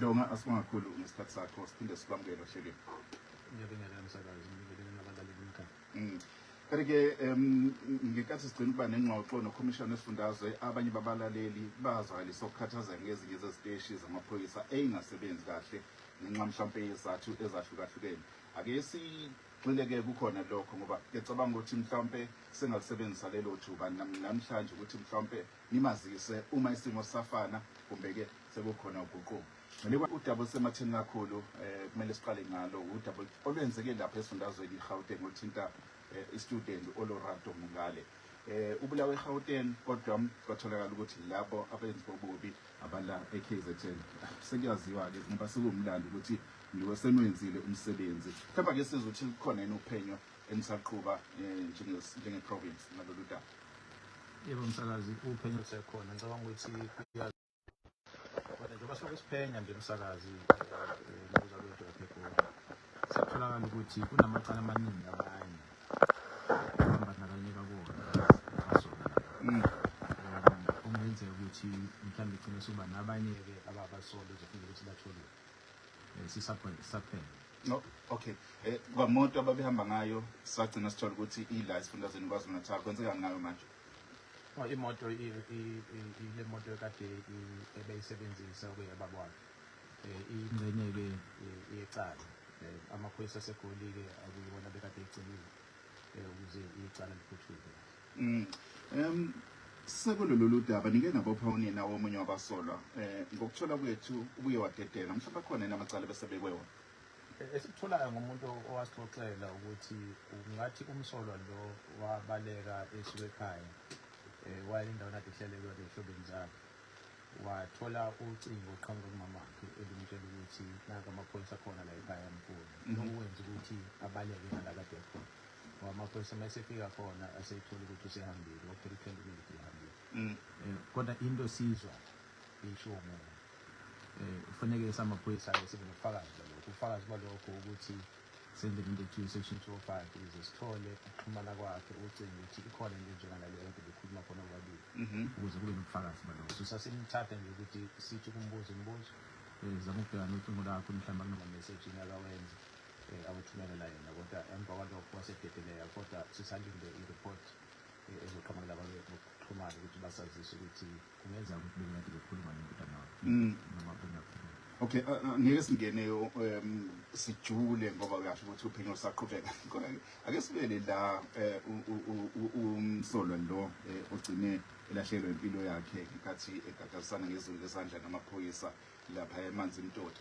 Ndonga, asibonga kakhulu ngesikhathi sakho, siphinde sikwamukele ohlelweni. Ngiyabingelela msakazi, ngibingelele nabalaleli emakhaya. Kanti-ke ngenkathi sigcina ukuba nengxoxo nokhomishana wesifundazwe, abanye babalaleli bazwakalisa ukukhathazeka ngezinye zeziteshi zamaphoyisa ey'ngasebenzi kahle ngenxa mhlawumpe yezizathu ezahlukahlukene. Ake sigxile-ke kukhona lokho ngoba ngiyacabanga ukuthi mhlawumpe singalisebenzisa lelo thuba namhlanje ukuthi mhlawumpe nimazise uma isimo sisafana kumbe-ke sekukhona uguquko. Nginikwa udaba olusematheni kakhulu kumele siqale ngalo, udaba olwenzeke lapha esifundazweni iGauteng oluthinta istudent uLorato Mongale. Ubulawe eGauteng kodwa kwatholakala ukuthi labo abenzi bobubi abala eKZN. Sekuyaziwa-ke ngoba sekuwumlando ukuthi niwe seniwenzile umsebenzi. Mhlawumbe ake sizwe ukuthi kukhona yini uphenyo enisaqhuba njenge-province ngalolu daba. Yebo msakazi, uphenyo lusekhona. Ngicabanga ukuthi kodwa njengoba silokhu siphenya nje msakazi nozakwethu lapha eGoli, sekutholakala ukuthi kunamacala amaningi abanye abambandakanyeka kuwona abasolwa. Okungenzeka ukuthi mhlawumbe igcine suba nabanye-ke ababasolwa ezofuna ukuthi batholiwe. Sisaphenya. No, okay. Kwamoto ababehamba ngayo sagcina sithola ukuthi ila esifundazweni KwaZulu-Natal, kwenzekani ngayo manje? Oh, imoto ile moto ekade ebeyisebenzisa okuyababa wakhe. Ingxenye-ke yecala. Amaphoyisa aseGoli-ke akuyiwona bekade ecelile ukuze icala liphuthume. Sekulolu daba nike nabopha unina womunye wabasolwa. Ngokuthola kwethu ubuye wadedela. Mhlawumbe akhona yini amacala ebesebekwe wona? Esikutholayo ngomuntu owasixoxela ukuthi ungathi umsolwa lo wabaleka esuka ekhaya, waya endaweni ade ehlele kuyona ey'hlobeni zakhe, wathola ucingo oqhamuka kumamakhe elimtshela ukuthi nanka amaphoyisa akhona la ekhaya amfuna. Lokhu kwenza ukuthi abaleke ngala kade ekhona, ngoba amaphoyisa uma esefika khona aseyithola ukuthi usehambile, waphela u-20 minutes ehambile. Kodwa into esizwa ishiwo nguye, kufanele samaphoyisa-ke sibe nobufakazi balokho. Ubufakazi balokho ukuthi senze into ekuthiwa i-section 205 ukuze sithole ukuxhumana kwakhe ucingo ukuthi ikhona into enjengalaleyo kade bekhuluma khona bobabili, ukuze kube nobufakazi balokho. So sasimthatha nje ukuthi sithi kumbuza imibuzo, zama ukubheka nocingo lakho mhlawumbe kunama-message akawenza awuthumelela yena, kodwa emva kwalokho wasededeleka. Kodwa sisalinde i-report ezoqhamuka laba bokuxhumana ukuthi basazise ukuthi kungenzeka ukuthi bekade bekhuluma nendodana wakhe noma bengakhulumi. Okay, ngeke singene sijule ngoba uyasho ukuthi uphenyo lusaqhubeka. Kodwa ake sibele la umsolwa lo ogcine elahlekelwe impilo yakhe ngenkathi egadazisana ngezulu lesandla namaphoyisa lapha eManzimtoti.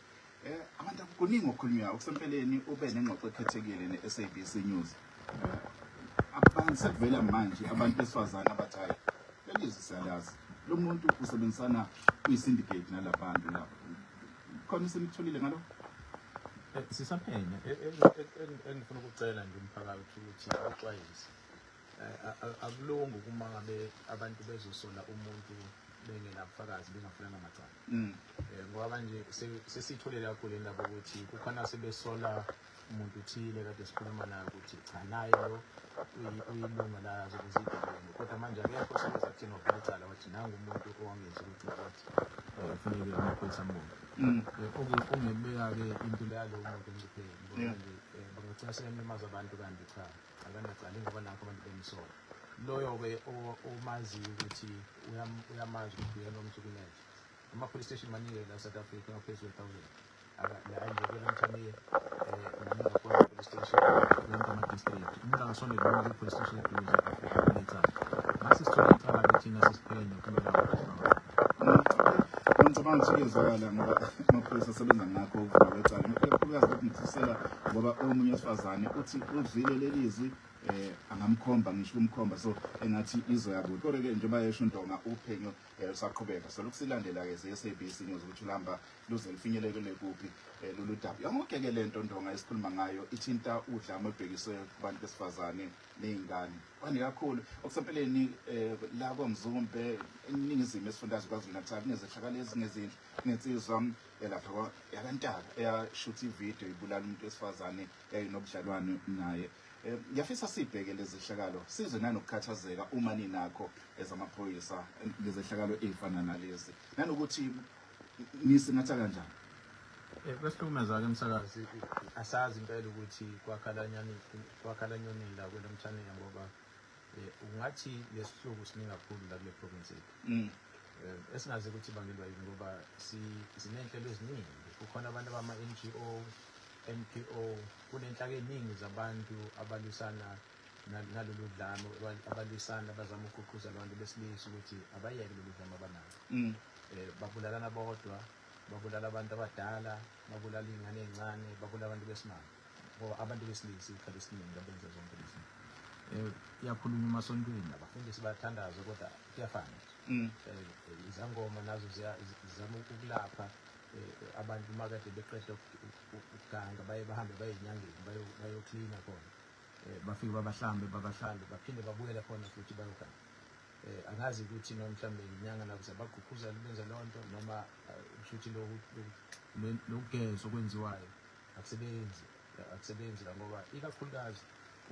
Abantu kuningi okukhulunywayo okusempeleni ube nengxoxo ekhethekile ne-SABC News. Abantu sekuvela manje abantu besifazane abathi hayi lelizwi siyalazi. Lo muntu usebenzisana kwi-syndicate nalabantu lapho. Khona esenikutholile ngalokho? Sisaphenya. Engifuna ukucela nje umphakathi ukuthi uxwayise. Akulungi uma ngabe abantu bezosola umuntu bengenabufakazi, bengafunanga amacala. Ngoba manje sesitholile kakhulu indaba ukuthi kukhona sebesola umuntu uthile kade sikhuluma naye ukuthi cha naye lo uyilunga lazo lezigebengu, kodwa manje akekho osakwazi kuthina wavula icala wathi nangu umuntu owangenza ukuthi wathi kufuneke amaphoyisa ambone. Okungebeka-ke impilo yalowo muntu engcupheni, ngoba manje bangagcina sebemlimaza abantu kanti cha akanacala, ingoba nakho abantu bemsola. Loyo-ke omaziyo ukuthi uyamazi ukuthi uyena omhlukumeza. Ama-police station maningi la South Africa, ngaphezu kwe-1000. La nje kwelamthamiya maningi kakhulu ama-police station wonke ama-district. Umuntu angasondela noma kwi-police station eduze afike icala. Mase sithola icala-ke thina sesiphenya kumele ukuthi Ngicabanga ukuthi kuyezwakala ngoba amaphoyisa asebenza ngakho ukuvula kwecala. Ikakhulukazi lokhu ngithusela ngoba omunye wesifazane uthi uzwile leli zwi angamkhomba ngisho ukumkhomba, so engathi izoya kude. Kodwa-ke njengoba esho uNdonga uphenyo lusaqhubeka. So lokusilandela-ke ze-SABC News ukuthi luhamba luze lufinyelekele kuphi lolu daba. Yonke-ke le nto Ndonga esikhuluma ngayo ithinta udlame olubhekiswe kubantu besifazane ney'ngane. Kwande kakhulu okusempeleni la kwaMzumbe eningizimu esifundazwe KwaZulu-Natal kunezehlakalo ezingezinhle, kunensizwa yalapha yakaNtaka eyashutha ividiyo ibulala umuntu wesifazane yayinobudlelwane naye. Ngiyafisa sibheke lezi zehlakalo sizwe nanokukhathazeka uma ninakho ezamaphoyisa ngezehlakalo ey'fana nalezi, nanokuthi nisingatha kanjani. Besihlukumeza-ke umsakazi, asazi impela ukuthi kwakhala nyonini la kwelomthaniya, ngoba ungathi lesihluku siningi kakhulu la kule province yethu. Esingazi ukuthi ibangelwa yini, ngoba siney'nhlelo eziningi, kukhona abantu abama-NGO, NPO, kunenhlaka ey'ningi zabantu abalwisana nalolu dlame, abalwisana bazama ukugqugquzela abantu besilisa ukuthi abayeke lolu dlame abanalo. Babulalana bodwa, babulala abantu abadala, babulala iy'ngane ey'ncane, babulala abantu besimame, ngoba abantu besilisa ikhathi esiningi abenza zonke lezi zinto. Iyakhulunywa emasontweni, abafundisi bayathandaza, kodwa kuyafana nje. Izangoma nazo zizama ukulapha abantu uma kade beqeda ukuganga, baye bahambe baye ezinyangeni, bayoklina khona, bafike babahlambe babahlambe, baphinde babuyele khona futhi bayoganga. Angazi ukuthi noma mhlawumbe inyanga nabo ziyabagqugquzela benze leyo nto, noma kusho ukuthi lokugezo okwenziwayo akusebenzi, akusebenzi la, ngoba ikakhulukazi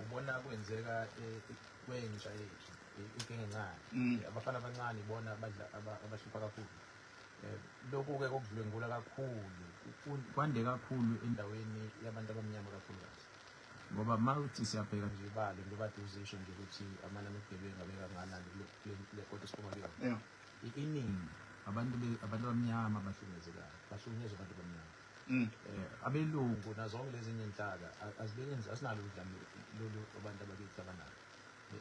ubona kwenzeka kwentsha yethu, igenge encane. Abafana abancane ibona abahlupha kakhulu. Lokhu-ke kokudlwengula kakhulu kwande kakhulu endaweni yabantu abamnyama kakhulukazi, ngoba uma uthi siyabheka nje ibalo, njengoba kade uzisho nje ukuthi amanani obugebengu abekangakanani kule kota esiphuma kuyona, iningi abantu abamnyama abahlukumezekayo, bahlukunyezwa abantu abamnyama. Abelungu nazo zonke lezinye iy'nhlaka azibenzi, asinalo udlame lolu abantu abakithi abanalo.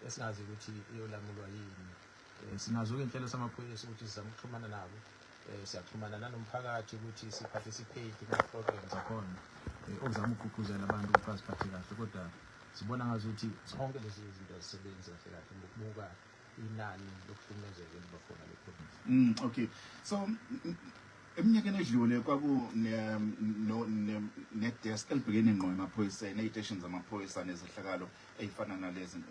Esingazi ukuthi iyolamulwa yini. Sinazo-ke iy'nhlelo samaphoyisa ukuthi sizame ukuxhumana nabo, siyaxhumana nanomphakathi ukuthi si-participate kuma-programs akhona, okuzama ukugqugquzela abantu ukuthi baziphathe kahle, kodwa sibona ngazuthi zonke lezi zinto azisebenzi kahle kahle ngokubuka inani lokuhlukumezeka eliba khona le province. Okay. So eminyakeni edlule kwaku ne no ne desk elibhekene ngqo emaphoyiseni, ey'teshini zamaphoyisa nezehlakalo ey'fana nalezi.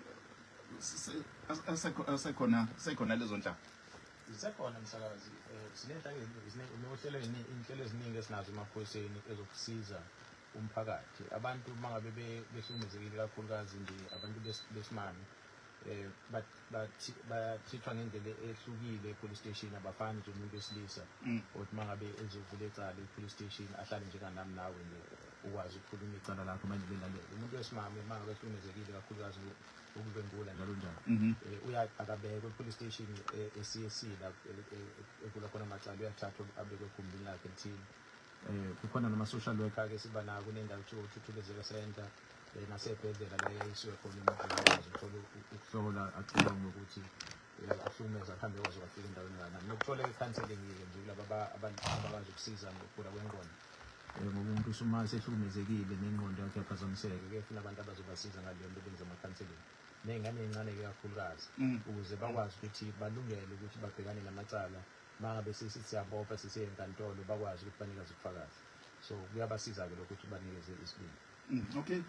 Asekhona, sekhona lezo nhlaka? Zisekhona msakazi. Sinenhlaka, nohlelo, iy'nhlelo eziningi esinazo emaphoyiseni ezokusiza umphakathi, abantu uma ngabe behlukumezekile, kakhulukazi nje abantu besimame, bathithwa ngendlela ehlukile e-police station, abafani nje umuntu wesilisa othi uma ngabe ezovula icala e-police station ahlale njenganami nawe nje, ukwazi ukukhuluma icala lakho manje belalele. Umuntu wesimame uma ngabe ehlukumezekile, kakhulukazi ukudlwengula njalo njalo, uya akabekwe e-police station e-CSC la ekula khona amacala, uyathathwa abekwe egumbini lakhe elithile. Kukhona nama-social worker ke siba nako, kunendawo kuthiwa uThuthulezeka Center, nasey'bhedlela la yayisiwe khona umuntu akwazi ukuthola ukuhlola, axilongwe ukuthi ahlukumeza mhlawumbe kwaze kwafika endaweni kanani, nokuthola i-counselling-ke nje kulaba abakwazi ukusiza ngokugula kwengqondo, ngoba umuntu usuma sehlukumezekile nengqondo yakhe yaphazamiseka, kuyefuna abantu abazobasiza ngaleyo nto, benze ama-counselling ney'ngane ey'ncane-ke kakhulukazi, ukuze bakwazi ukuthi balungele ukuthi babhekane namacala uma ngabe sesithi siyabopha, sisiye enkantolo, bakwazi ukuthi banikeze ubufakazi. So kuyabasiza-ke lokho ukuthi banikeze isibindi. Okay.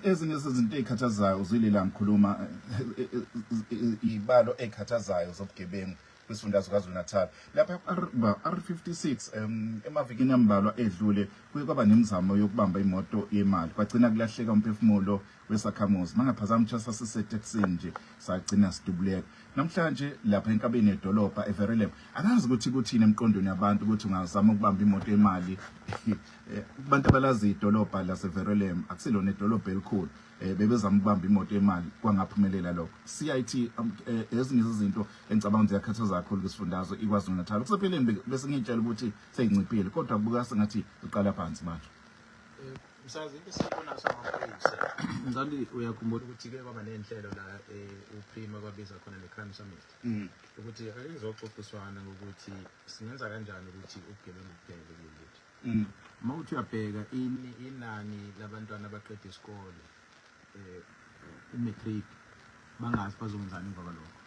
Ezinye zezinto ey'khathazayo uzwile la ngikhuluma, iy'balo ey'khathazayo zobugebengu kwisifundazwe KwaZulu-Natal. Lapha R56, emavikini ambalwa edlule kuye kwaba nemizamo yokubamba imoto yemali, kwagcina kulahleka umphefumulo wesakhamuzi. Mangaphazami kuthiwa sasisetekisini nje, sagcina sidubuleka. Namhlanje lapha enkabeni yedolobha eVerulam, akazi ukuthi kuthini emqondweni yabantu ukuthi ungazama ukubamba imoto yemali. Kubantu abalazi idolobha laseVerulam, akusilona idolobha elikhulu. Bebezama ukubamba imoto yemali, kwangaphumelela lokho. CIT, ezinye izinto engicabanga ukuthi ziyakhathaza kakhulu kwisifundazwe iKwaZulu Natal. Kusepheleni bese ngiyitshela ukuthi seyinciphile, kodwa kubuka sengathi iqala phansi manje. Msakazi, into esiyibona samaphoyisa, ngicela uyakhumbula ukuthi ke kwaba ney'nhlelo la, uPrima kwabiza khona ne-crime summit, ukuthi ake kuzoxoxiswana ngokuthi singenza kanjani ukuthi ubugebengu buphele kuleli lethu. Uma uthi uyabheka inani labantwana abaqeda isikole, u-matric, bangazi bazokwenzani emva kwalokho.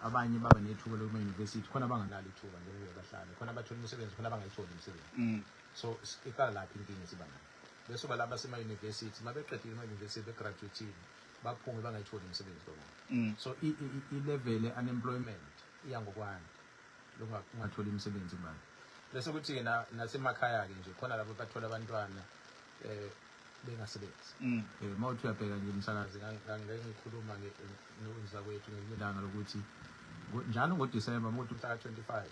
Abanye baba nethuba lokuma-university, khona abanganalo ithuba nje bahlale khona, abathola imisebenzi khona, abangayitholi imisebenzi. So iqala lapho inkinga esiba nayo, bese uba laba basema-university, uma beqedile ema-university, begraduate-ile, baphume bangayitholi imisebenzi kwabona. So i-level ye-unemployment iya ngokwanda, ungatholi imisebenzi kubantu. Bese kuthi-ke nasemakhaya-ke nje khona lapho bathola abantwana bengasebenzi. Uma uthi uyabheka nje umsakazi, ngangike ngikhuluma nozakwethu ngelinye ilanga lokuthi njalo ngoDisemba, uma kuthi umhla ka-25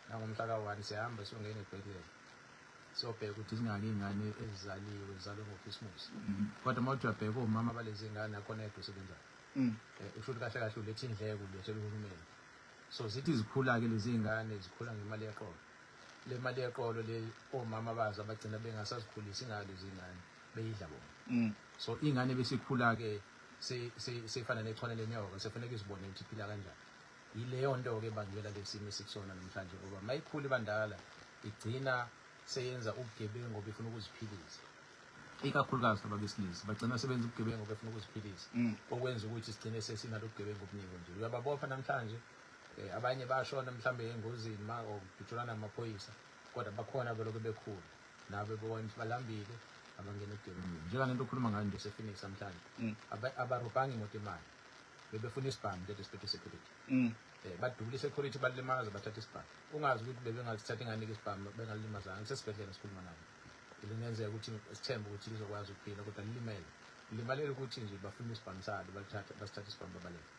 nangomhla ka-1, siyahamba siyongena ebhedlela. Siyobheka ukuthi zingaki iy'ngane ezizaliwe zizalwe ngokhisimusi. Kodwa uma uthi uyabheka omama balezi ngane akhona yedwa osebenzayo. Usho ukuthi kahle kahle uletha indleko ulethela uhulumeni. So zithi zikhula-ke lezi ngane zikhula ngemali yeqolo. Le mali yeqolo le omama bazo abagcina bengasazikhulisi ngayo lezi ngane beyidla bona. So ingane besikhula-ke sefana nechwane lenyoka, sefanele izibone ukuthi iphila kanjani. Yileyo nto-ke ebangela le simo esikusona namhlanje, ngoba uma ikhula ibandala igcina seyenza ubugebengu ngoba ifuna ukuziphilisa. Ikakhulukazi laba besilisa bagcina sebenza ubugebengu befuna ukuziphilisa, okwenza ukuthi sigcine sesinalo bugebengu obuningi nje. Uyababopha namhlanje, abanye bashona mhlambe engozini ma or kudutshulana namaphoyisa, kodwa bakhona belokhu bekhula nabo bebona ukuthi balambile, abangena ebugebengwini. Njengalento okhuluma ngayo nje sePhoenix namhlanje, abarobhanga imoto imali, bebefuna isibhamu lento esiphethe security. Badubula i-security, balimaza, bathatha isibhamu. Ungazi ukuthi bebengasithatha inganike isibhamu bengalimazanga. Kusesibhedlela sikhuluma nabo, lingenzeka ukuthi sithembe ukuthi lizokwazi ukuphila, kodwa lilimele, limalele ukuthi nje bafuna isibhamu salo, balithatha, basithatha isibhamu babaleke.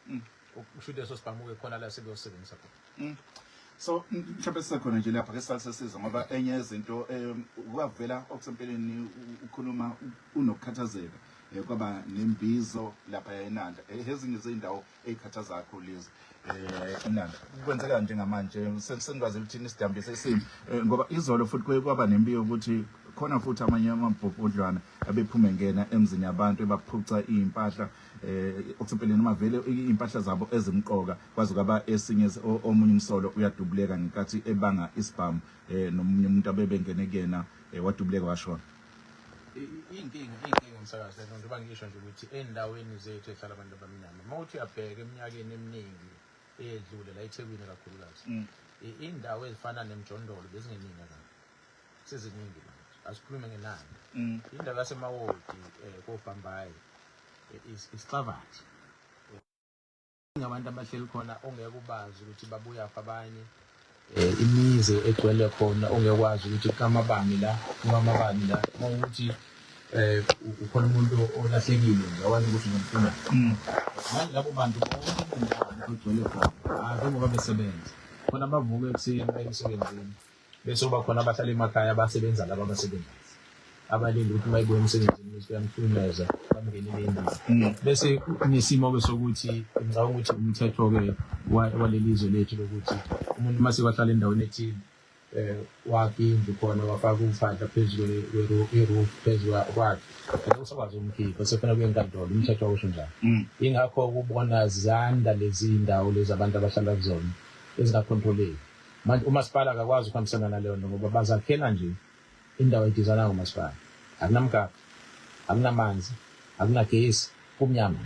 Usho leso sibhamu-ke khona la sebeyosebenzisa khona. So mhlawumbe sisekhona nje lapha ke sisale sesiza, ngoba enye yezinto kwavela okusempeleni ukhuluma unokukhathazeka, kwaba nembizo lapha eNanda, ezinye zezindawo ey'khathaza kakhulu lezi, eNanda. Kwenzeka njengamanje senikwazi ukuthini isidambise isimo, ngoba izolo futhi kuye kwaba nembiko ukuthi khona futhi amanye amabhobhodlwana abephume ngena emzini yabantu ebaphuca iy'mpahla, okusempeleni noma vele iy'mpahla zabo ezimqoka, kwaze kwaba esinye omunye umsolo uyadubuleka ngenkathi ebanga isibhamu, nomunye umuntu abebengene kuyena, wadubuleka washona. Iy'nkinga umsakazi lento, njengoba ngisho nje ukuthi ey'ndaweni zethu ehlala abantu abamnyama, uma uthi uyabheka eminyakeni eminingi eyedlule la eThekwini kakhulukazi, iy'ndawo ezifana nemjondolo bezingeningi kangaka, seziningi manje. Asikhulume ngenani. Indawo yaseMawoti, koBhambayi, isixavathi ngabantu abahleli khona ongeke ubazi ukuthi babuyaphi abanye, imizi egcwele khona ongekwazi ukuthi kamabani la, kamabani la, uma ukuthi ukhona umuntu olahlekile nje awazi ukuthi uzomfuna. Manje labo bantu bonke ogcwele khona njengoba besebenza khona, bavuka ekuseni baye emsebenzini, bese kuba khona abahlala emakhaya abasebenza laba abasebenza abalinde ukuthi uma ebuya emsebenzini bese uyamhlukumeza bamngenele endlini. Bese kunesimo-ke sokuthi ngicabanga ukuthi umthetho-ke waleli zwe lethu lokuthi umuntu uma sekwahlala endaweni ethile, wakha indlu khona, wafaka uphahla phezu kwe-roof phezu kwakhe, ngeke usakwazi ukumkhipha, sefuna kuye enkantolo. Umthetho awusho njalo. Ingakho kubona zanda lezi ndawo lezi abantu abahlala kuzona ezingakhontroleki. Manje umasipala akakwazi ukuhambisana naleyo nto, ngoba bazakhela nje indawo edizana ngomasipala, akunamgaqo, akunamanzi, akunagesi, kumnyama.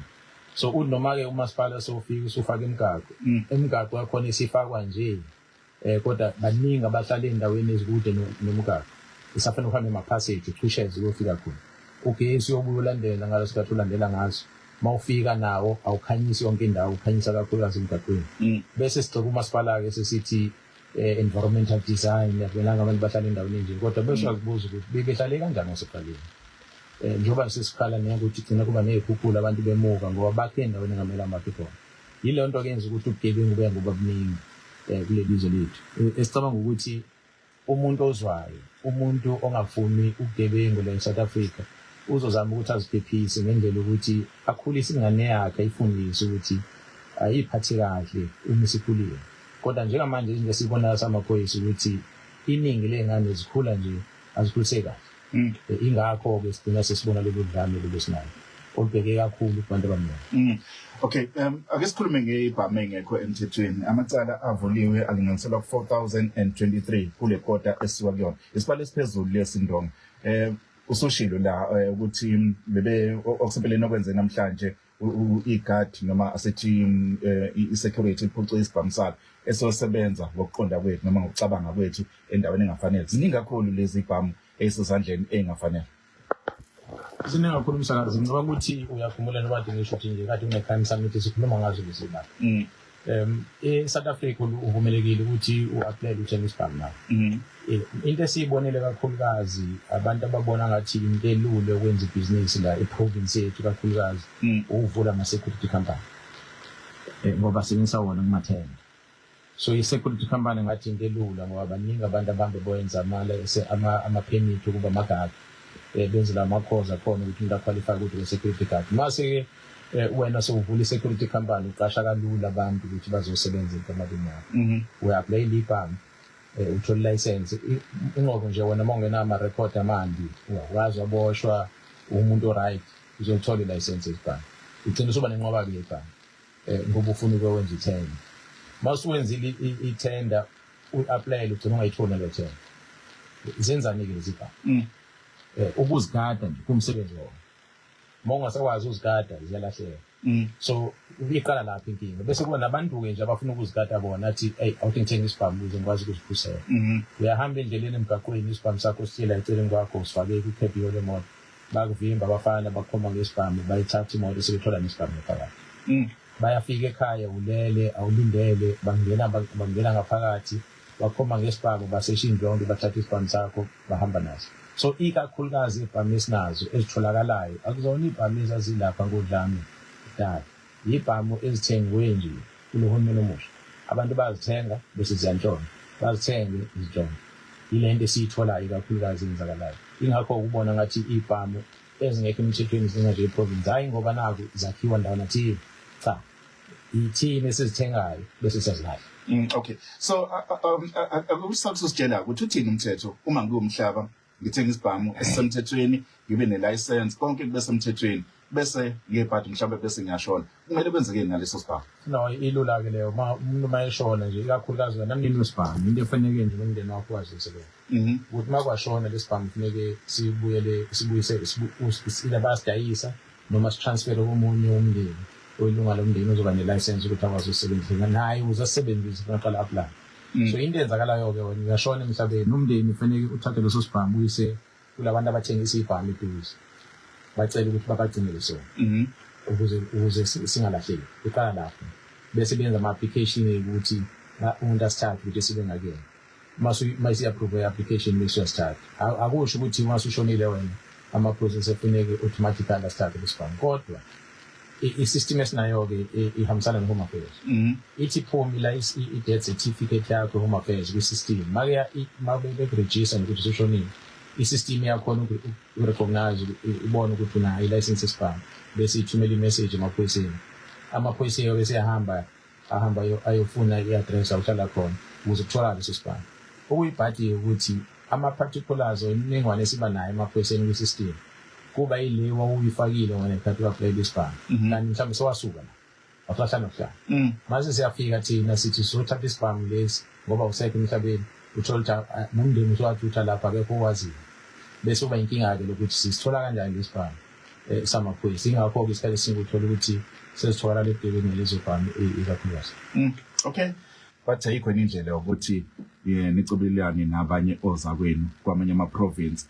So uthi noma-ke umasipala sewufika usufaka imigaqo, imigaqo yakhona isifakwa nje, kodwa baningi abahlala ey'ndaweni ezikude nomgaqo, isafanele uhambe ema-passage uchusheze uyofika khona. Ugesi uyobuye ulandela ngaleso sikhathi ulandela ngaso, uma ufika nawo awukhanyisi yonke indawo, ukhanyisa kakhulukazi emgaqweni. Bese sigxeka umasipala-ke sesithi environmental design, akumelanga abantu bahlale endaweni enje, kodwa bese uyazibuza ukuthi bebehlale kanjani ngasekuqaleni, njengoba sesikhala nekuthi gcina kuba ney'khukhula abantu bemuka ngoba bakhe endaweni engamelanga bakhe khona. Yileyo nto ke yenza ukuthi ubugebengu buya ngoba buningi kuleli zwe lethu. Esicabanga ukuthi umuntu ozwayo, umuntu ongafuni ubugebengu la e-South Africa, uzozama ukuthi aziphephise ngendlela ukuthi akhulise ingane yakhe, ayifundise ukuthi ayiphathe kahle uma isikhulile. Kodwa njengamanje izinto esiyibonayo samaphoyisa ukuthi iningi ley'ngane zikhula nje azikhuliseki kahle. Ingakho-ke sigcina sesibona lolu dlame lolu esinalo olubheke kakhulu kubantu abamnyama. Okay, ake sikhulume ngebhamu engekho emthethweni. Amacala avuliwe alinganiselwa ku-4023 kule kota esiwa kuyona. Isibalo esiphezulu lesi, Ndonga. Usushilo la ukuthi bebe okusempeleni okwenze namhlanje i-guard noma asethi i-security iphuce isibhamu sakhe esosebenza ngokuqonda kwethu noma ngokucabanga kwethu endaweni engafanele. Ziningi kakhulu lezi ibhamu ey'sezandleni ey'ngafanele. Ziningi kakhulu umsakazi. Ngicabanga ukuthi uyakhumbula noma kade ngisho ukuthi nje kade kune-crime summit sikhuluma ngazo lezi zibalo. E-South Africa uvumelekile ukuthi u-applyele uthenga isibhamu nawe. Into esiyibonile kakhulukazi, abantu ababona ngathi into elula ukwenza ibhizinisi la e-province yethu kakhulukazi ukuvula ama-security company, ngoba basebenzisa wona kumathenda. So i-security company ngathi into elula ngoba baningi abantu abambe boyenza ama-permit ukuba amagadi, benzela ama-course akhona ukuthi umuntu a-qualify ukuthi ube-security guard. Mase-ke wena sewuvula i-security company, uqasha kalula abantu ukuthi bazosebenza enkampani yakho. Uya-applyela ibhange, uthola ilayisensi. Inqobo nje wena uma ungenawo amarekhodi amandi, uyakwazi waboshwa, umuntu o-right, uzolithola ilayisensi ebhange. Ugcina usuba nenqwaba-ke yebhange, ngoba ufuna ukwenza ithenda. Uma usuwenzile ithenda, uyi-applyele, ugcina ungayitholi naleyo thenda. Zenzani-ke lezi bhange? Ukuzigada nje kumsebenzi wona. Uma ungasakwazi uzigada, ziyalahleka. So iqala lapho inkinga, bese kuba nabantu-ke nje abafuna ukuzigada bona, athi, "Eyi, awuthi ngithenge isibhamu ukuze ngikwazi ukuzikhusela." Uyahamba endleleni emgaqweni, isibhamu sakho sihlela eceleni kwakho, usifake kwi-cab lemoto, bakuvimba abafana, bakhomba ngesibhamu, bayithatha imoto, sebethola nesibhamu ngaphakathi. Bayafika ekhaya, ulele, awulindele, bangena ngaphakathi, bakhomba ngesibhamu, basesha indlu yonke, bathatha isibhamu sakho, bahamba naso. So ikakhulukazi iy'bhamu esinazo ezitholakalayo akuzona iy'bhamu ezazilapha ngodlame kudala, yibhamu ezithengiwe nje kulo hulumeni omusha. Abantu bayazithenga bese ziyantshontsha, bazithenge, zintshontshe. Yile nto esiyitholayo ikakhulukazi eyenzakalayo. Ingakho ukubona ngathi iy'bhamu ezingekho emthethweni zinga nje i-province, hhayi ngoba naku zakhiwa ndawana thile, cha, yithini esizithengayo bese siyazilahla. Okay. So akusakusitshela ukuthi uthini umthetho uma ngiwumhlaba ngithenga isibhamu esisemthethweni, ngibe ne-license, konke kube semthethweni, bese ngebhadi mhlawumbe bese ngiyashona. Kumele kwenzekeni ngaleso sibhamu? No, ilula-ke leyo. Ma umuntu uma eshona nje, ikakhulukazi wena mnini wesibhamu, into efaneke nje nomndeni wakho wazise leyo ukuthi uma kwashona lesibhamu kufuneke sibuyele, sibuyise, either bayasidayisa noma si-transfere komunye umndeni, oyilunga lomndeni ozoba ne-license ukuthi akwazi ukusebenzisa naye ukuze asebenzise aqala apply. So into eyenzakalayo-ke, wena uyashona emhlabeni, umndeni kufanele uthathe leso sibhamu uyise kulabantu abathengisa ibhamu eduze, bacele ukuthi babagcinele sona ukuze singalahleki. Iqala lapho, bese benza ama-application ukuthi umuntu asithathe ukuthi sibe ngakuyena. Uma isi-approve i-application, bese uyasithatha. Akusho ukuthi uma usushonile wena ama-process efuneke automatically asithathe lesibhamu, kodwa i-system esinayo-ke ihambisana ne-Home Affairs. Ithi iphumi la i-death certificate yakho e-Home Affairs kwi-system, make bekurejista nokuthi usushonile, i-system iyakhona uku-recognize, ibone ukuthi unayo i-license yesibhamu, bese ithumela i-message emaphoyiseni. Amaphoyisa bese ehamba ahamba ayofuna i-address awuhlala khona ukuze kutholakale leso sibhamu. Okuyibhadi ukuthi ama-particulars or imininingwane esiba nayo emaphoyiseni kwi-system kuba yile wawuyifakile wena ngesikhathi u-applyela isibhamu, kanti mhlawumbe sewasuka la, awusahlala nokuhlala. Mase siyafika thina, sithi sizothatha isibhamu lesi ngoba usekho emhlabeni, uthola ukuthi nomndeni usuwathutha lapha, akekho owaziyo. Bese kuba inkinga-ke lokuthi sisithola kanjani lesibhamu samaphoyisa. Ingakho-ke isikhathi esiningi uthola ukuthi sezitholakala ebugebengwini lezo bhamu, ikakhulukazi. Okay. Bathi ayikho enye indlela yokuthi nicobelelane nabanye ozakwenu kwamanye ama-province.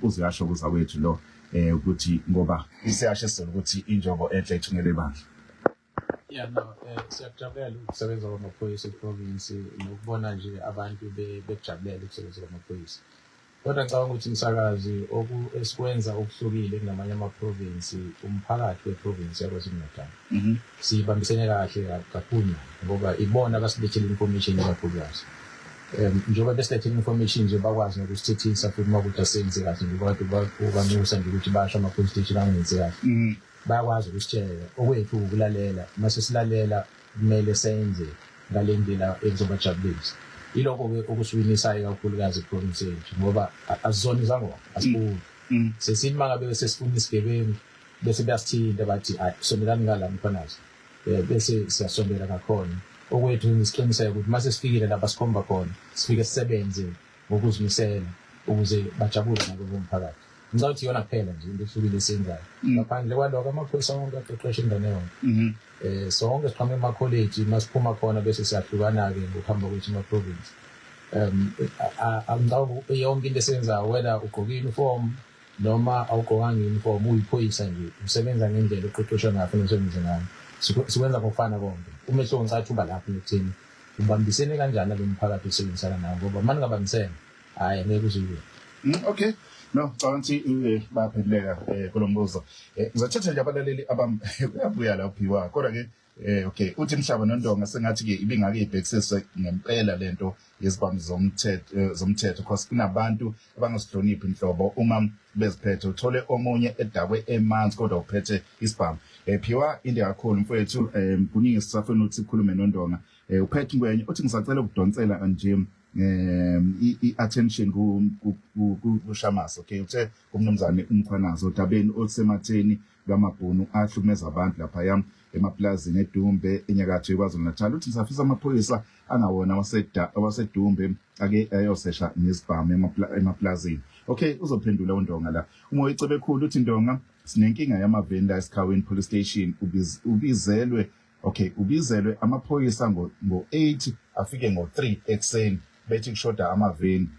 Uzuyasho kuzakwethu lo ukuthi ngoba isiyasho isizulu ukuthi injobo enhle ithungelwe ibandla. Yeah, no, siyakujabulela ukusebenza kwamaphoyisa e-province nokubona nje abantu bekujabulela ukusebenza kwamaphoyisa. Kodwa ngicabanga ukuthi umsakazi esikwenza okuhlukile kunamanye ama-province, umphakathi we-province yaKwaZulu-Natal. Sibambisene kahle kakhulu ngoba ibona abasilethela information ikakhulukazi. Njengoba besilethela information nje, bakwazi nokusithethisa futhi uma kuthi asenze kahle, njengoba kade ubanusa nje ukuthi basho ama-police station angenzi kahle. Bayakwazi ukusitshela, okwethu ukulalela. Mase silalela, kumele senze ngale ndlela ekuzobajabulisa. Yilokho-ke okusiwinisayo ikakhulukazi e-province yethu, ngoba asizona izangoma, asifuni. Sesithi uma ngabe sesifuna isigebengu, bese beyasithinta, bathi, "Hayi, sondelani ngala, Mkhwanazi." Bese siyasondela ngakhona. Okwethu isiqiniseko ukuthi mase sifikile lapha sikhomba khona, sifike sisebenze ngokuzimisela ukuze bajabule nabo bomphakathi. Ngicabanga ukuthi iyona kuphela nje into ehlukile esiyenzayo. Ngaphandle kwalokho, amaphoyisa wonke aqeqesha ingane yonke. Sonke siqhamuka emakholeji, masiphuma khona bese siyahlukana-ke ngokuhamba kwethu ema-province. Ngicabanga yonke into esiyenzayo, whether ugqoke i-uniform noma awugqokanga i-uniform, uyiphoyisa nje, usebenza ngendlela oqeqeshwe ngayo, fanele usebenze ngayo. Sikwenza ngokufana konke. Umehluko ngicathi uba lapho ekutheni ubambisene kanjani nalo mphakathi osebenzisana nawo, ngoba uma ningabambisene, hhayi, angeke uze uye. Okay. No, ngicabanga ukuthi bayaphenduleka kulo mbuzo. Ngizothatha nje abalaleli abam uyabuya la uphiwa. Kodwa ke Okay, uthi Mhlaba noNdonga, sengathi ke ibingake ibhekisiswe ngempela lento yezibhamu zomthetho because kunabantu abangasihloniphi inhlobo uma beziphethe. Uthole omunye edakwe emanzi kodwa uphethe isibhamu. Phiwa inde kakhulu mfowethu, kuningi sisafuna ukuthi sikhulume noNdonga. Uphethe Ngwenya uthi ngisacela ukudonsela nje i-attention ku Shamase. Okay, uthe umnumzane uMkhwanazi odabeni olusematheni lwamabhunu ahlukumeza abantu laphaya emaplazini eDumbe enyakatho yeKwaZulu Natal. Uthi ngisafisa amaphoyisa angawona waseDumbe ake ayosesha ngezibhamu emaplazini. Okay, uzophendula uNdonga la. Umoya Icebekhulu uthi, Ndonga, sinenkinga yamaveni la eSikhawini Police Station. Ubizelwe, okay, ubizelwe amaphoyisa ngo-8, afike ngo-3 ekuseni, bethi kushoda amaveni.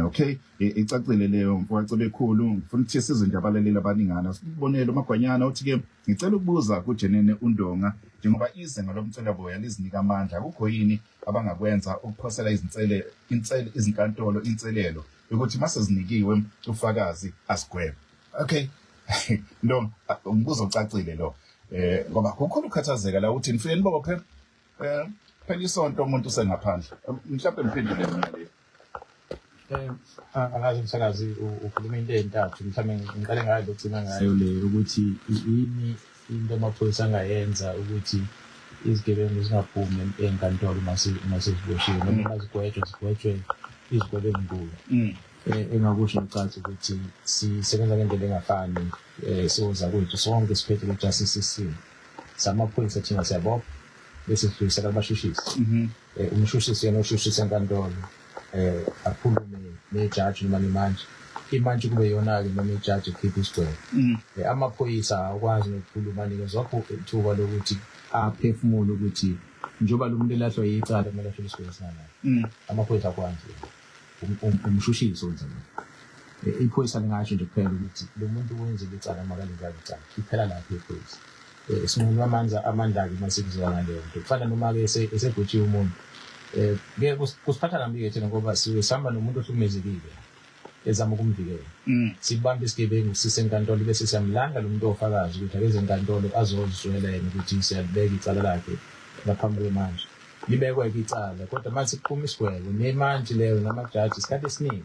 Okay, icacile leyo, mfowethu Cebekhulu. Ngifuna ukuthi sizwe nje abalaleli abaningana. Sibonelo Magwanyana uthi ke ngicela ukubuza kujenene uNdonga, njengoba izinga lomcelaboya lizinika amandla, akukho yini abangakwenza ukuphosela izinsele insele izinkantolo inselelo ukuthi mase zinikiwe ufakazi asigwebe? Okay Ndonga, umbuzo ocacile lo, ngoba kukhona ukukhathazeka la uthi nifike nibophe, phela isonto umuntu usengaphandle. Mhlawumbe ngiphendule mina le. Angazi msakazi, ukhuluma into ey'ntathu. Mhlawumbe ngiqale ngayo lokugcina ngayo le, ukuthi yini into amaphoyisa angayenza ukuthi izigebengu zingaphumi ey'nkantolo uma seziboshiwe noma uma zigwetshwa, zigwetshwe izigwebo ey'nkulu. Engakusho ngicathi ukuthi sisebenza ngendlela engafani, siwozakwethu sonke siphethe le-justice system. Samaphoyisa thina siyabopha bese sidlulisela kubashushisi. Umshushisi yena oshushisa enkantolo, akhulume nejaji noma nemantshi, imantshi kube yona-ke noma ijaji ekhipha isigwebo. Amaphoyisa awakwazi nokukhuluma, anikezwa ithuba lokuthi aphefumule ukuthi njengoba lo muntu elahlwa yicala kumele athole isigwebo esinganani. Amaphoyisa akwazi, umshushisi wenza lokho. Iphoyisa lingasho nje kuphela ukuthi lo muntu wenzile icala, makalenzanga icala, iphela lapho iphoyisa. Sinqunywa amandla-ke uma sekuziwa ngaleyo nto. Kufana noma-ke esegwetshiwe umuntu, kuye kusiphatha kabi-ke thina ngoba sisuke sihamba nomuntu ohlukumezekile ezama ukumvikela. Sibambe isigebengu sisenkantolo bese siyamlanda lo muntu ofakazi ukuthi akeze enkantolo azozizwela yena ukuthi siyalibeka icala lakhe ngaphambi kwemantshi. Libekwe-ke icala, kodwa mase kuphuma isigwebo nemantshi leyo namajaji, isikhathi esiningi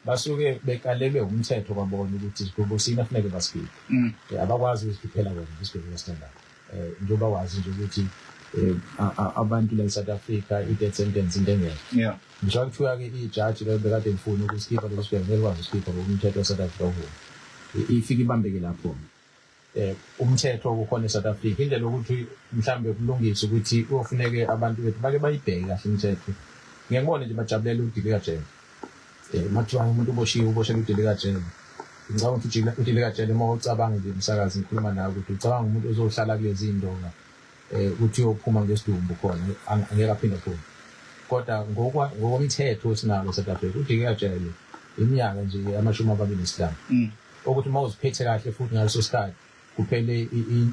basuke bekalelwe umthetho kwabona ukuthi isigwebo sini afuneke basikhiphe. Abakwazi ukuzikhiphela bona isigwebo esithandayo, njengoba wazi nje ukuthi abantu la e-South Africa i-death sentence into engekho. Ngisho kuthiwa-ke ijaji leyo bekade lifuna ukusikhipha leso sigwebo, ngeke likwazi ukusikhipha ngoba umthetho we-South Africa uvuma. Ifike ibambeke lapho umthetho okukhona e-South Africa. Indlela yokuthi mhlambe kulungiswe ukuthi kuyofuneke abantu bethu bake bayibheke kahle imithetho. Ngeke ngibone nje bajabulela udilika jele. Uma kuthiwa umuntu uboshiwe, uboshelwe udilika jele. Ngicabanga ukuthi udilika jele, uma ucabanga nje msakazi, ngikhuluma nawe, ukuthi ucabanga umuntu ozohlala kulezi ndonga, ukuthi uyophuma ngesidumbu khona, angeke aphinde aphume. Kodwa ngokomthetho esinawo e-South Africa, udilika jele iminyaka nje 25, ukuthi uma uziphethe kahle futhi ngaleso sikhathi kuphele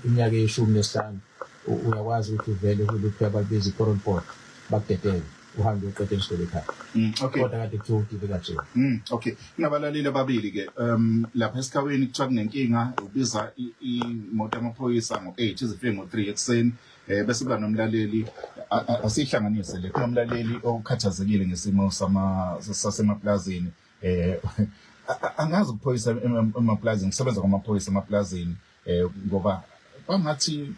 iminyaka eyi-15, uyakwazi ukuthi uvele kulokhu abakubiza i-parole board, bakudedele uhambe uyoqeda isikole ekhaya. Kodwa kade kuthiwa udilika jele. Okay. Kunabalaleli ababili ke lapha esikhawini, kuthiwa kunenkinga, ubiza imoto yamaphoyisa ngo-8, izifike ngo-3 ekuseni. Bese kuba nomlaleli, asihlanganise le, kunomlaleli okhathazekile ngesimo sama sasemaplazini. Angazi ukuphoyisa emaplazini, kusebenza kwamaphoyisa emaplazini, ngoba kwangathi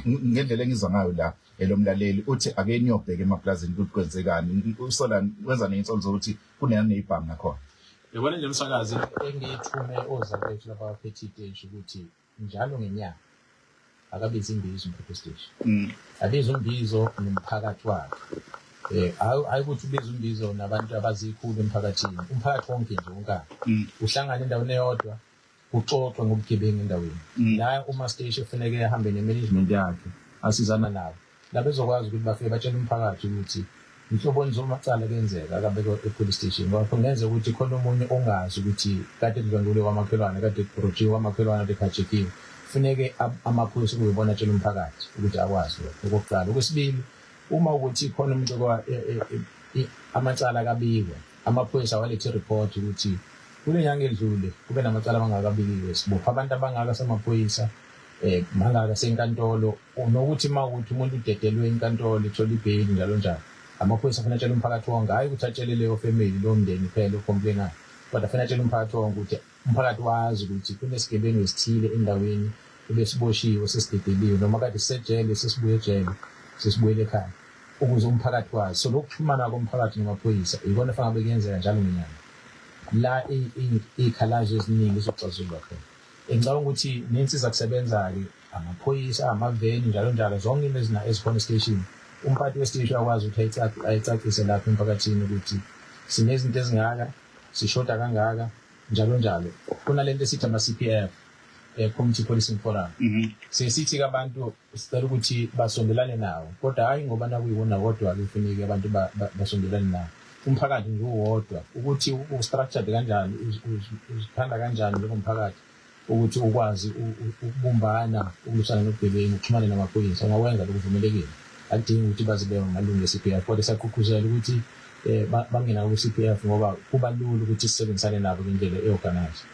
ngendlela engizwa ngayo la, elomlaleli uthi ake niyobheka emaplazini ukuthi kwenzekani. Usola wenza ney'nsolo zokuthi kunaney'bhamu nakhona. Yabona nje msakazi, engiyithume ozakwethu laba abaphethe iteshi ukuthi njalo ngenyanga akabize imbizo umphethe siteshi, abize umbizo nomphakathi wakhe. Hayi ukuthi ubize umbizo nabantu abazikhulu emphakathini, umphakathi wonke nje wonkana uhlangane endaweni eyodwa, kuxoxwe ngobugebengu endaweni. La uma siteshi kufuneke ahambe ne-management yakhe asizana nabo la bezokwazi ukuthi bafike batshele umphakathi ukuthi inhloboni zomacala kuyenzeka akabekwe e-police station, ngoba kungenzeka ukuthi khona omunye ongazi ukuthi kade kudlwengulwe kwamakhelwane, kade kurojiwe kwamakhelwane, kade khajekiwe. Kufuneke amaphoyisa kube ibona atshela umphakathi ukuthi akwazi lokho, okokuqala. Okwesibili, uma ukuthi khona umuntu amacala akabikwa, amaphoyisa awalethe i-report ukuthi kule nyanga edlule kube namacala abangakabikiwe, sibopha abantu abangaka samaphoyisa. Mangaka senkantolo, nokuthi uma ukuthi umuntu udedelwe inkantolo ethola ibheyili njalo njalo, amaphoyisa afanele atshele umphakathi wonke, hhayi ukuthi atshele leyo family, lowo mndeni phela ocomplainayo, kodwa afanele atshele umphakathi wonke ukuthi umphakathi wazi ukuthi kunesigebengu esithile endaweni ebesiboshiwe sesidedeliwe, noma kade sisejele sesibuye ejele sesibuyele ekhaya, ukuze umphakathi wazi. So lokuxhumana komphakathi namaphoyisa ikona fanele kuyenzeka njalo ngenyanga, la iy'khalazo eziningi zizoxazululwa khona. Ngicabanga ukuthi nensiza kusebenza-ke amaphoyisa, amaveni, njalo njalo, zonke into ezikhona esiteshini, umphathi wesiteshi uyakwazi ukuthi ayicacise lapha emphakathini ukuthi sinezinto ezingaka, sishoda kangaka, njalo njalo. Kunalento esithi ama-CPF, Community Policing Forum. Siye sithi-ke abantu sicela ukuthi basondelane nawo, kodwa hhayi ngoba nakuyiwona wodwa-ke kufuneke abantu basondelane nawo. Umphakathi nje uwodwa, ukuthi u-structured kanjani, uzithanda kanjani njengomphakathi ukuthi ukwazi ukubumbana, ukulwisana nobugebengu, uxhumane namaphoyisa, ungakwenza lokhu, uvumelekile. Akudingi ukuthi baze bebe amalungu e-CPF, kodwa siyagqugquzela ukuthi bangene ku-CPF ngoba kuba lula ukuthi sisebenzisane nabo ngendlela e-organized.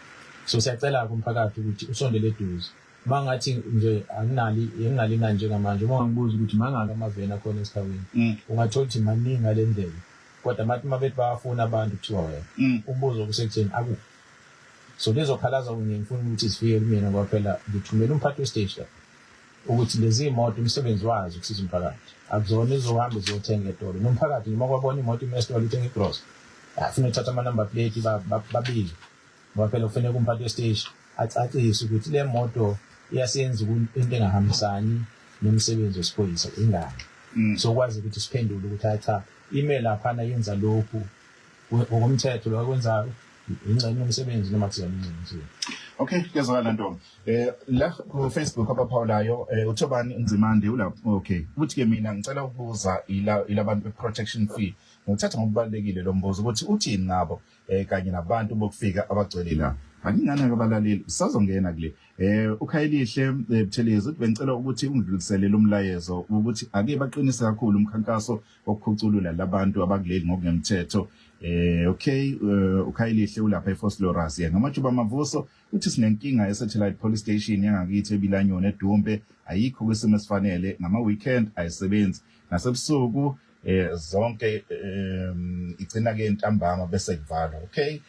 So siyacela-ke umphakathi ukuthi usondele eduze. Mangathi nje anginalo inani njengamanje, uma ungangibuza ukuthi mangaki amaveni akhona esikhawini, ungathola ukuthi maningi ngale ndlela, kodwa mathi uma bethi bayafuna abantu kuthiwa wena, umbuzo kusekutheni akuphi. So lezo khalazo ngiye ngifuna ukuthi zifike kumina ngoba phela ngithumela umphathi wesiteshi lapha ukuthi lezi imoto umsebenzi wazo ukusiza umphakathi, akuzona ezohamba ziyothenga etolo. Nomphakathi noma kwabona imoto ime esitolo ithenga igrosa, afuna ukuthatha ama-number plate babike, ngoba phela kufanele umphathi wesiteshi acacise ukuthi le moto iyasenza into engahambisani nomsebenzi wesiphoyisa, ingane. So kwazi ukuthi siphendule ukuthi hayi cha, ime laphana yenza lokhu ngokomthetho, lokho akwenzayo ingxenye yomsebenzi noma kuzona ingxenye yomsebenzi. Okay, kuyezwakala ntombi. La ku Facebook abaphawulayo, uThobani Nzimande ula, okay. Uthi ke mina ngicela ukubuza ila ilabantu be protection fee. Ngithatha ngokubalekile lo mbuzo ukuthi uthini ngabo kanye nabantu bokufika abagcwele la. Angingana ke abalaleli, sazongena kule. UKhayelihle Buthelezi uthi bengicela ukuthi ungidlulisele lo mlayezo ukuthi ake baqinise kakhulu umkhankaso wokukhuculula labantu abakuleli ngokungemthetho. Okay, uKhayelihle ulapha eVosloorus. Yena ngamajuba mavuso uthi sinenkinga e-satellite police station yangakithi eBilanyoni eDumbe, ayikho kwisimo esifanele, ngama weekend ayisebenzi, nasebusuku zonke igcina ke ntambama bese kuvalwa. Okay,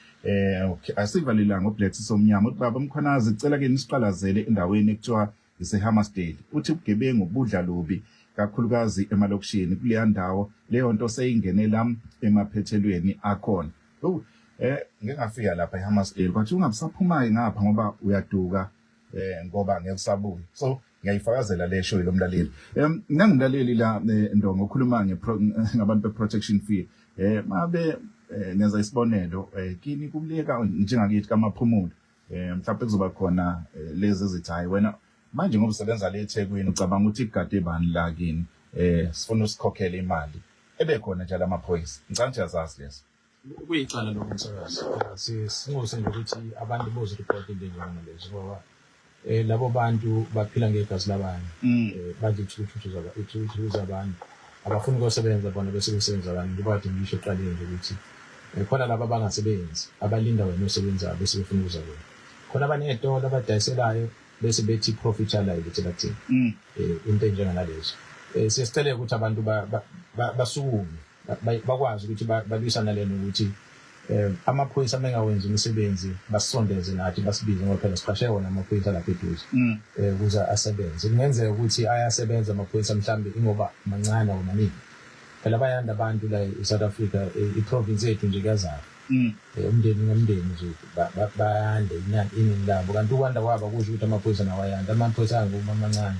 asivalelanga uBlack Sisomnyama uthi baba Mkhwanazi cela ke nisiqalazele endaweni ekuthiwa iseHammersdale. Uthi ubugebengu budla lubi kakhulukazi emalokishini kuleya ndawo, leyo nto seyingenela emaphethelweni akhona. Ngeke ngafika lapha eHammersdale kwathi ungabusaphuma ngapha ngoba uyaduka ngoba ngeke usabuya. So ngiyayifakazela le show lomlaleli. Nangumlaleli la Ndongo okhuluma ngabantu be protection fee. Mabe ngenza isibonelo, kini kuleka njengakithi kaMaphumulo, mhlawumbe kuzoba khona lezi ezithi hayi wena manje ngoba usebenza le eThekwini ucabanga ukuthi igade bani la kini, sifuna usikhokhele imali ebe khona njalo amaphoyisa. Ngicabanga ukuthi uyazazi lezo. Kuyicala lokho msakazi. Sinxuse nje ukuthi abantu boziripota into enjengalezo ngoba labo bantu baphila ngegazi labanye, badla ithuthu zabantu, abafuni ukuyosebenza bona bese besebenza abantu. Njengoba kade ngisho ekuqaleni nje ukuthi khona laba abangasebenzi abalinda wena osebenzayo bese befuna ukuza kuwena, khona abaney'tolo abadayiselayo bese bethi profit yalayo lethela kuthina, into enjenganalezo. Siyasicela ukuthi abantu basukume bakwazi ukuthi balwisane nalento ukuthi amaphoyisa mengawenzi umsebenzi basondeze nathi basibize, ngoba phela siqashe wona amaphoyisa lapha eduze ukuze asebenze. Kungenzeka ukuthi ayasebenza amaphoyisa mhlambe ingoba mancane or maningi, phela bayanda abantu la e-South Africa, i-province yethu nje kuyazala, umndeni ngomndeni nje bayanda iningi labo, kanti ukwanda kwabo akusho ukuthi amaphoyisa nawo ayanda. Amaphoyisa angokuba mancane,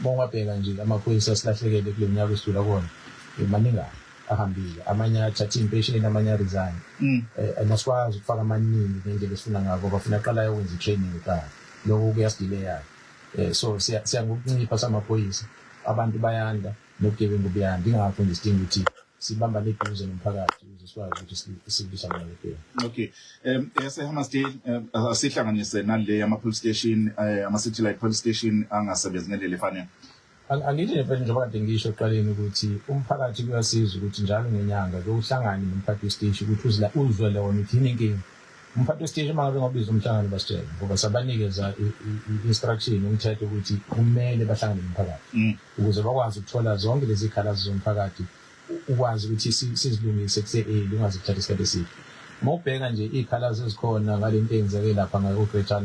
uma ungabheka nje amaphoyisa asilahlekele kule minyaka esidlula kuwona, maningana ahambile, amanye athatha impesheni, amanye aresign, and asikwazi ukufaka amaningi ngendlela esifuna ngako, bafuna aqala ayokwenza i-training kuqala, lokho kuyasidileya. So siya ngokuncipha samaphoyisa, abantu bayanda nobugebengu buyanda, ingakho nje sidinga ukuthi sibambane eduze nomphakathi ukuze sikwazi ukuthi silwisane nobugebengu. Okay. YaseHammersdale asihlanganise nale ama police station, ama satellite police station angasebenzi ngendlela efanele. Angithi nje mfethu, njengoba kade ngisho ekuqaleni ukuthi umphakathi kuyasiza ukuthi njalo ngenyanga ke uhlangane nomphathi wesiteshi ukuthi uzwele wona ukuthi yini inkinga. Umphathi wesiteshi uma ngabe ngobiza umhlangano basitshele ngoba sabanikeza i-instruction umthetho ukuthi kumele bahlangane nomphakathi ukuze bakwazi ukuthola zonke lezi zikhalazo zomphakathi, ukwazi ukuthi sizilungise kuse-early, ungaze kuthathe isikhathi eside. Uma ubheka nje iy'khalazo ezikhona ngale nto eyenzeke lapha ngaku-Greytown,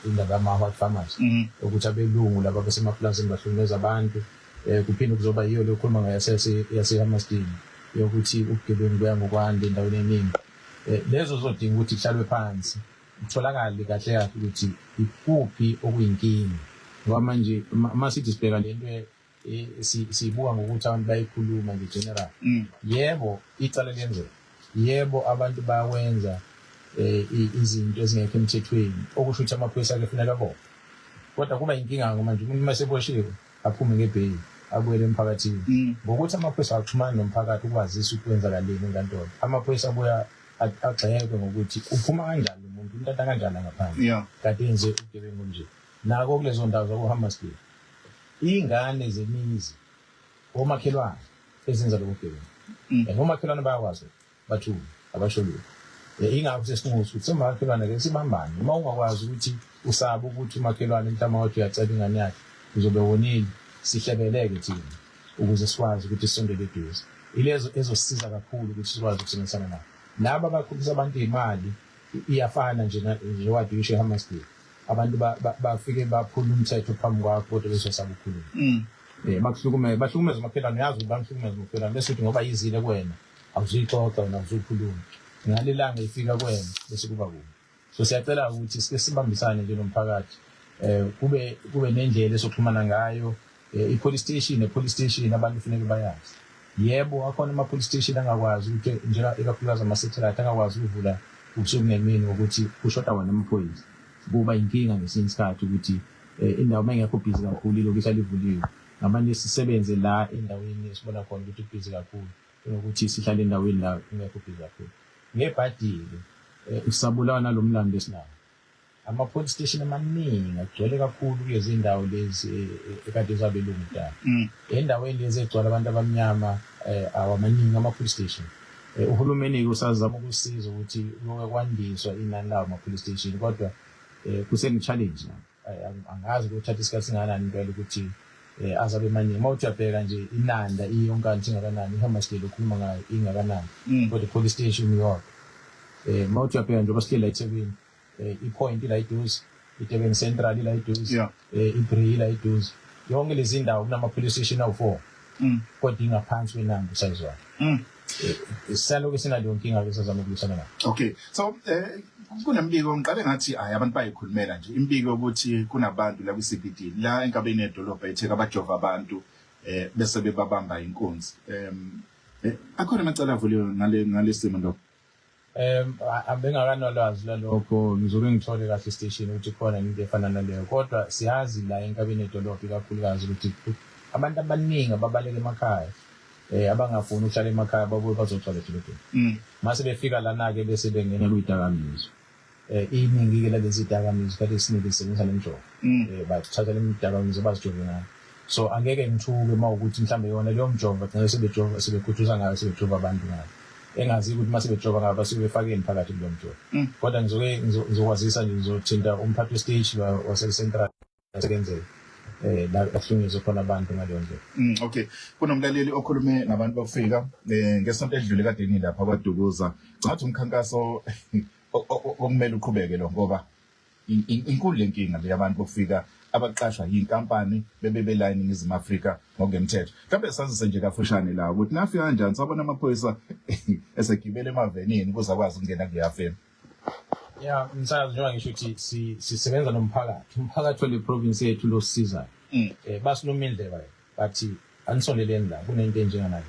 indaba yama-white farmers, ukuthi abelungu laba basemapulazini bahlukumeza abantu, kuphinde kuzoba yiyo le okhuluma ngayo yase-Hammarsdale yokuthi ubugebengu buya ngokwanda endaweni eningi. Lezo zodinga ukuthi kuhlalwe phansi kutholakale kahle kahle ukuthi ikuphi okuyinkinga, ngoba manje uma sithi sibheka le nto siyibuka ngokuthi abantu bayikhuluma nje general. Yebo, icala liyenzeka, yebo, abantu bayakwenza izinto ezingekho emthethweni, okusho ukuthi amaphoyisa ake funeka abophe, kodwa kuba inkinga manje umuntu uma seboshiwe aphume ngebheyili abuyele emphakathini. Ngokuthi amaphoyisa axhumana nomphakathi ukwazisa ukuthi kwenzakaleni enkantolo, amaphoyisa abuya agxekwe ngokuthi uphuma kanjani lo muntu, umtata kanjani la ngaphandle kade enze ubugebengu nje. Nako kulezo ndawo zakuHammarsdale, iy'ngane zemizi omakhelwane ezenza lobu bugebengu. And omakhelwane bayakwazi bathule, abasho lutho. Ingakho sesinxusa ukuthi somakhelwane ke sibambane. Uma ungakwazi ukuthi usabe ukuthi umakhelwane mhlawumbe wathi uyacela ingane yakhe uzobe wonile, sihlebeleke thina ukuze sikwazi ukuthi sisondele eduze. Ilezo ezosisiza kakhulu ukuthi sikwazi ukusebenzisana nabo. Laba abakhokhisa abantu imali iyafana nje njengoba usho eHammarsdale. Abantu bafike baphula umthetho phambi kwakho kodwa besosaba ukukhuluma. Bakuhlukumeza, bahlukumeza umakhelwane, uyazi ukuthi bamhlukumeza umakhelwane bese uthi ngoba yizile kuwena awuzuyixoxa wena, awuzukhuluma. Ngalelanga ifika kuwena bese kuba kubi. So siyacela ukuthi sike sibambisane nje nomphakathi, kube nendlela esoxhumana ngayo. I-police station ne-police station abantu kufuneka bayazi. Yebo, akhona ama-police station angakwazi ukuthi njenga ikakhulukazi ama-satellite angakwazi ukuvula ubusuku nemini ngokuthi kushoda wona amaphoyisa. Kuba inkinga ngesinye isikhathi ukuthi indawo uma ingekho busy kakhulu ilokhu ihlala ivuliwe. Ngamane sisebenze la endaweni esibona khona ukuthi kubhizi kakhulu kunokuthi sihlale endaweni la kungekho busy kakhulu. Ngebhadi-ke usabulawa nalo mlando esinawo. Ama-police station amaningi agcwele kakhulu kulezi ndawo lezi ekade zabelungu kudala. Endaweni lezi egcwala abantu abamnyama awamaningi ama-police station. Uhulumeni-ke usazama ukusiza ukuthi kuke kwandiswa inani lawo ama-police station, kodwa kusene-challenge la. Angazi kuyothatha isikhathi singakanani impela ukuthi azabe maningi. Uma uthi uyabheka nje iNanda iyonkana ingakanani, iHammarsdale okhuluma ngayo ingakanani, kodwa i-police station iyodwa. Uma uthi uyabheka njengoba sihleli la eThekwini, iPoint ila eduze, iDurban Central ila eduze, iBree ila eduze. Yonke lezi ndawo kunama police station awu-4, kodwa ingaphansi kweNanda usayizi wayo. Saloke sinaleyo nkinga ke sazama ukulwisana nayo. Okay, so kunembiko ngiqale ngathi hayi abantu bayikhulumela nje imbiko ukuthi kunabantu la kwi-CBD la enkabeni yedolobha eTheku abajova abantu bese bebabamba inkunzi. Akhona amacala avuliwe ngalesimo ndo. Abengakanolwazi lalokho, ngizoke ngithole kahle station ukuthi khona into efana naleyo, kodwa siyazi la enkabeni yedolobha ikakhulukazi ukuthi abantu abaningi ababaleka emakhaya abangafuni ukuhlala emakhaya babuye bazogcwala edolobheni. Mase befika lana-ke bese bengena kuy'dakamizwa. Iningi-ke lalezi dakamizwa isikhathi esiningi lisebenzisa le mijovo. Bathatha le midakamizwa bazijove ngayo. So angeke ngithuke uma ukuthi mhlawumbe yona leyo mjovo bagcina sebejova, sebekhuthuza ngayo, sebejova abantu ngayo. Engazi ukuthi uma sebejova ngayo basuke befakeni phakathi kulowo mjovo. Kodwa ngizoke ngizokwazisa nje, ngizothinta umphathi wesiteshi wase-Central sebenzele la kuhlukunyezwe khona abantu ngaleyo ndlela. Okay, kunomlaleli okhulume ngabantu bokufika ngesonto edlule kade ngilapha kwaDukuza. Ngathi umkhankaso okumele uqhubeke lo, ngoba inkulu lenkinga le yabantu bokufika abaqashwa yinkampani bebe bela eNingizimu Afrika ngokungemthetho. Mhlawumbe sazise nje kafushane la ukuthi nafika kanjani, sabona amaphoyisa esegibele emavenini ukuze akwazi ukungena kuleya femu. Ya, msakazi, njengoba ngisho ukuthi sisebenza nomphakathi, umphakathi wale province yethu lo sisizayo. Basiluma indleba bathi anisondeleni la kunento enjenganale.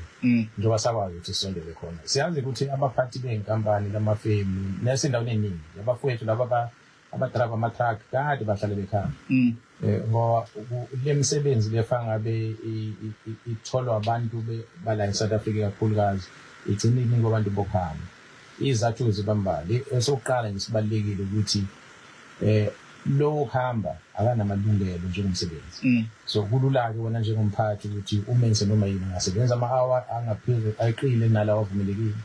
Njengoba sakwazi ukuthi sisondele khona. Siyazi ukuthi abaphathi bey'nkampani lamafemu nasendaweni eningi abafowethu laba abadrayiva ama-truck kade bahlale bekhaya. Ngoba le misebenzi lefa ngabe itholwa abantu bala e-South Africa kakhulukazi igcina inikwa abantu bokuhamba. Izizathu zibambali. Esokuqala nje sibalulekile ukuthi lo okuhamba akanamalungelo njengomsebenzi. So kulula-ke wena njengomphathi ukuthi umenze noma yini, angasebenza ama-hour angaphezulu ayeqile nalawa avumelekile.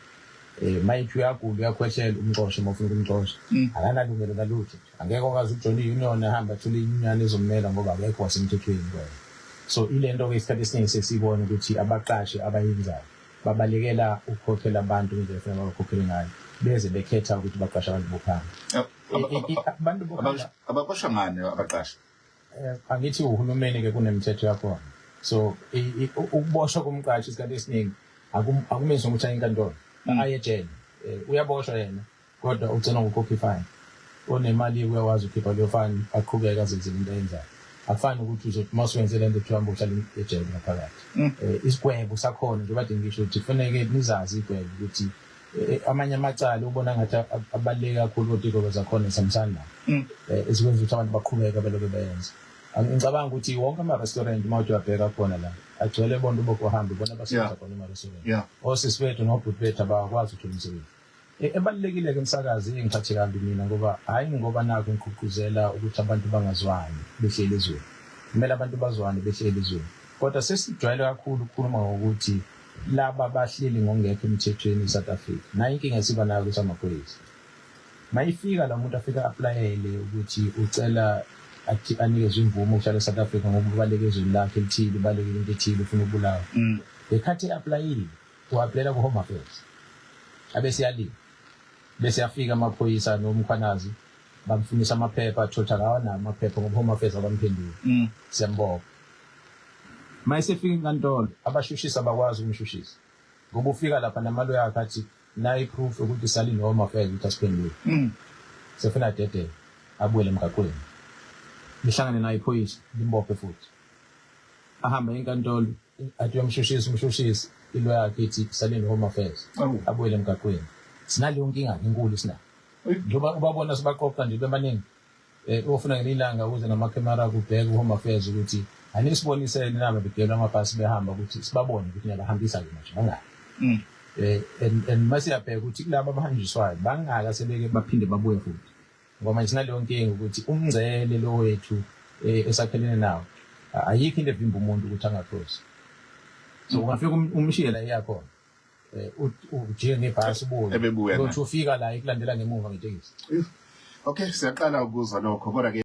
Mayithi uyagula, uyakhwehlela, umxoshe uma ufuna ukumxosha. Akanalungelo nalutho. Angeke akwazi ukujoyina i-union, ahambe athole inyunyana ezommela ngoba akekho wasemthethweni kwena. So ile nto-ke isikhathi esiningi sesiyibona ukuthi abaqashi abayenzayo babalekela ukukhokhela abantu ngendlela efanele babakhokhele ngayo, beze bekhetha ukuthi baqashe abantu bokuhamba. Abantu bokuhamba Ababoshwa ngani abaqashi? Angithi uhulumeni-ke kunemithetho yakhona. So ukuboshwa komqashi isikhathi esiningi akumenzi ukuthi aye enkantolo, aye ejele. Uyaboshwa yena kodwa ugcina ngokukhokha ifine. Onemali uyakwazi ukukhipha leyo fine, aqhubeke azenzele into ayenzayo. Akufani ukuthi uzothi uma usuwenze le nto kuthiwa hamba uhlale ejele ngaphakathi. Isigwebo sakhona njengoba kade ngisho ukuthi kufaneke nizazi igwebo ukuthi amanye amacala ubona ngathi abaluleke kakhulu kodwa iy'gwebo zakhona zihambisana nawo. Ezikwenza ukuthi abantu baqhubeke beloke beyenza. Ngicabanga ukuthi wonke ama-restaurant uma uthi uyabheka khona la agcwele bonke bokuhamba, ibona abasebenza khona ema-restaurant. Osisi bethu nobhuti bethu abakwazi ukuthola umsebenzi. Ebalulekile-ke umsakazi engiphathe kambi mina ngoba hhayi ngoba nakhu ngigqugquzela ukuthi abantu bangazwani behleli ezweni. Kumele abantu bazwane behleli ezweni. Kodwa sesijwayele kakhulu ukukhuluma ngokuthi laba bahleli ngokungekho emthethweni e-South Africa. Nayo inkinga esiba nayo ukuthi amaphoyisa. Mayifika la muntu afike a-aplayele ukuthi ucela athi anikezwe imvume ukuhlala e-South Africa ngoba ubaleke ezweni lakhe elithile, ubalekile into ethile, ufuna ukubulawa. Ngekhathi e-aplayile, u-aplayela ku-Home Affairs. Abese yalima. Bese yafika amaphoyisa noMkhwanazi bamfunisa amaphepha, athola akawanawo amaphepha ngoba Home Affairs abamphenduli. Siyambopha. Mayesefika enkantolo, abashushisi abakwazi ukumshushisa. Ngoba ufika lapha namaloya akhe athi nayi proof yokuthi salinde Home Affairs ukuthi asiphendule. Sefuna adedele abuyele emgaqweni. Lihlangane naye iphoyisa limbophe futhi. Ahambe enkantolo athi uyamshushisa umshushisi ilo yakhe ithi salinde Home Affairs abuyele emgaqweni. Sinaleyo nkinga enkulu sinayo. Njengoba ubabona sibaqoqa nje bebaningi. Ofuna ngelinye ilanga uze namakhemera kubheke u-Home Affairs ukuthi anisiboniseni naba begibela amabhasi behamba ukuthi sibabone ukuthi niyabahambisa-ke manje bangaki. And mase siyabheka ukuthi kulaba abahanjiswayo bangaki asebeke baphinde babuye futhi. Ngoba manje sinaleyo nkinga ukuthi umngcele lo wethu esakhelene nawo ayikho into evimba umuntu ukuthi angakrosi. So ungafika umshiye la eyakhona. Ujike ngebhasi ubuye. Ebebuya Uyothi ufika la ikulandela ngemuva ngetekisi. Okay, siyaqala ukuzwa lokho kodwa ke.